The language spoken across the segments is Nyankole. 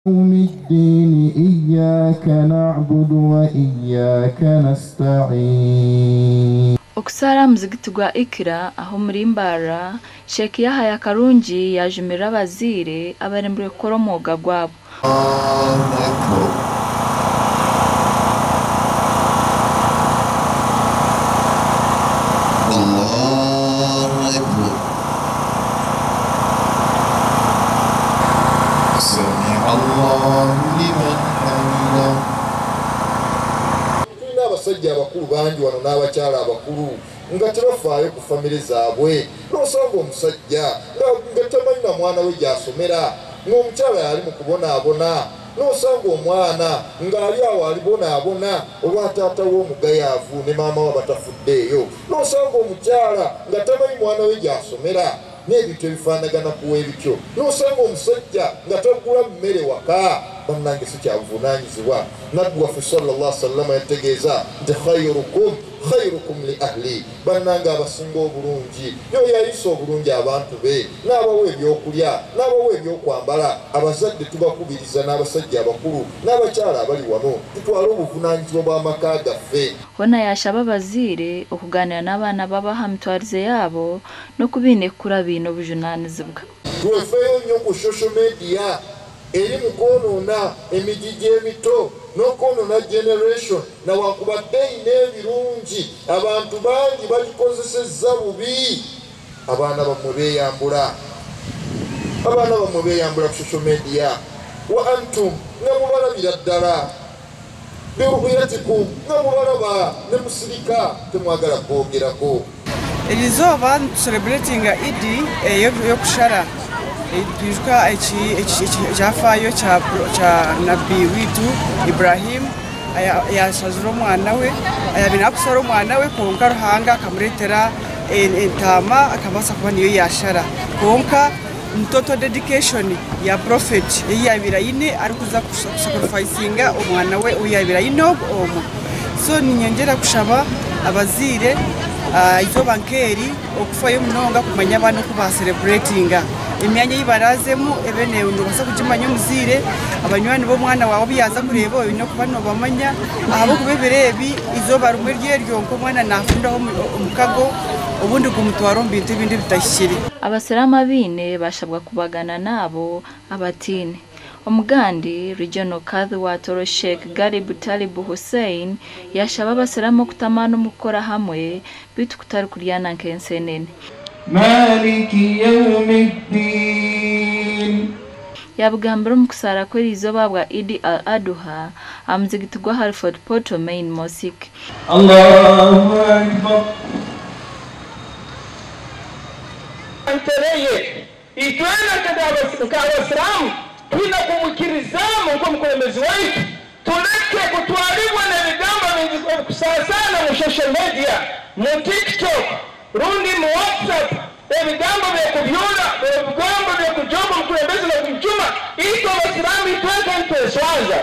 يوم الدين إياك نعبد وإياك نستعين. Okusaara aha muzigiti gwa Ikra aha omuri Mbarara, Sheikh Yahaya Karungi yaajumirira abazaire abaremire kukora omwoga gwabo. Tulina abasajja abakulu bangi wano n'abakyala abakulu nga tebafaayo ku famire zaabwe. N'osanga omusajja nga tamanyi na mwana we gy'asomera, ng'omukyala yali mu kubonaabona. N'osanga omwana ng'ali awo alibonaabona olwa taata we omugayaavu ne maama we abatafuddeeyo. N'osanga omukyala nga tamanyi mwana we gy'asomera n'ebintu ebifaanagana ku ebityo. N'osanga omusajja nga tagula mmere waka. Bannange si kya buvunaanyizibwa. Nabbi waffe sallallahu alaihi wasallam yategeeza nti khairukum khairukum li ahli, bannange abasinga obulungi y'oyo ayisa obulungi abantu be, n'abawa ebyokulya n'abawa ebyokwambala. Abazadde tubakubiriza n'abasajja abakulu n'abakyala abali wano tutwale obuvunaanyizibwa bw'amaka gaffe. Hoona yaashaba abazaire okugaaniira n'abaana baabo aha mitwarize yaabo n'oku baine kukura baine obujunaanizibwa. Twefeeyo nnyo ku social media eri mu kwonoona emigigi emito n'okwonoona generation, nawankubadde erina ebirungi abantu bangi bagikozesezza bubi. Abaana bammwe beeyambula, abaana bammwe beeyambula ku social media. Wa antum nga mubalabira ddala, biruyatikum nga mubalaba ne musirika temwagala kwogerako. Erizooba nitucelebratinga Idi ey'okushara, twijuka ekyafaayo kya nabbi waitu Ibrahim yashazire omwana we, ayabaire nakushara omwana we, kwonka Ruhanga akamureetera entaama akabaasa kuba niyo yashara. Kwonka total dedication ya prophet ei yabaire aine arikuza kusacrificinga omwana we ou yabaire aine omwe. So ninyongyera kushaba abazaire izooba nk'eri okufayo munonga kumanya abaana oku bacelebratinga. Emyanya ei barazemu ebe nobaasa kugimanya omuzaire, abanywani b'omwana waawe obu yaaza kureeba oine kuba noobamanya, ahabw'okuba ebiro ebi izooba rimwe ryeryo nk'omwana naafundaho omukago obundi gumutwara omu bintu ebindi ebitahikire. Abasiraamu abaine bashabwa kubagana n'abo abatiine. Omugandi Regional Kadhi wa Toro Sheikh Garib Talib Hussein yashaba abasiraamu okutamana omu kukora hamwe beitu kutari kuryana nk'ensenene. Maliki yawmiddin. Yabugambira omu kusaara kw'erizooba bwa Idi al-Adha aha muzigiti gwa Hereford Portal Main Mosque. Allahu Akbar. Ntereye itwena nk'abasiraamu twina kumukirizamu nk'omukulembeze waitu, tuleke kutwalibwa n'ebigambo okusaasaana mu social media, mu TikTok rundi mu WhatsApp, ebigambo by'okubyura, ebigambo by'okujoba omukulembeze n'okumujuma. Itwe abasiraamu itweka nitweswaza.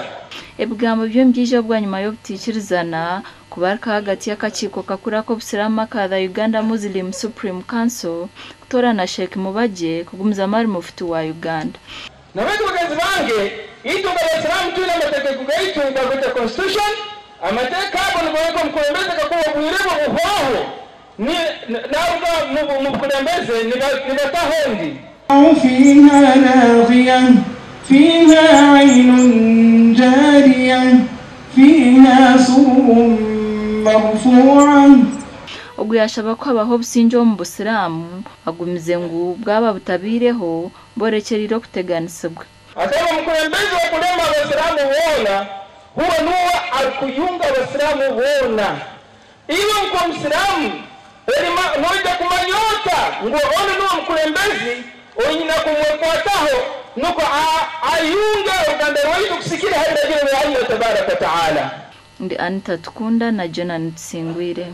Ebigambo by'omubyija bwanyuma y'obutiikirizana kubarika hagati y'akakiiko kakuru ak'obusiraamu aka the Uganda Muslim Supreme Council kutoorana Sheikh Mubajje kugumizamu ari mufti wa Uganda. Nabaitu bagenzi bange, itwe nk'abasiraamu twine amateeka gaitu gagweta constitution. Amateeka ago nigoreka omukulembeze kakuba obwire bwe buhwaho naruga mu bukulembeze nibataho ondi. فيها لاغية فيها عين جارية فيها سرر مرفوعة. Ogu yashaba ko habaho obusingye omu busiraamu agumize ngu bwaba butabiireho borekyerire okuteganisibwa. Asaba omukulembeze okulema abasiraamu boona huwa nuwe arikuyunga abasiraamu boona. Iwe nk'omusiraamu noija kumanya ota ngu onu nuwe omukulembezi oyina kumwekwataho nuko ayunge oruganda rwaitu kusikira hari biragiro bya Allah tabaraka wa taala. Ndi Anita Tukunda na Jonan Tusingwire.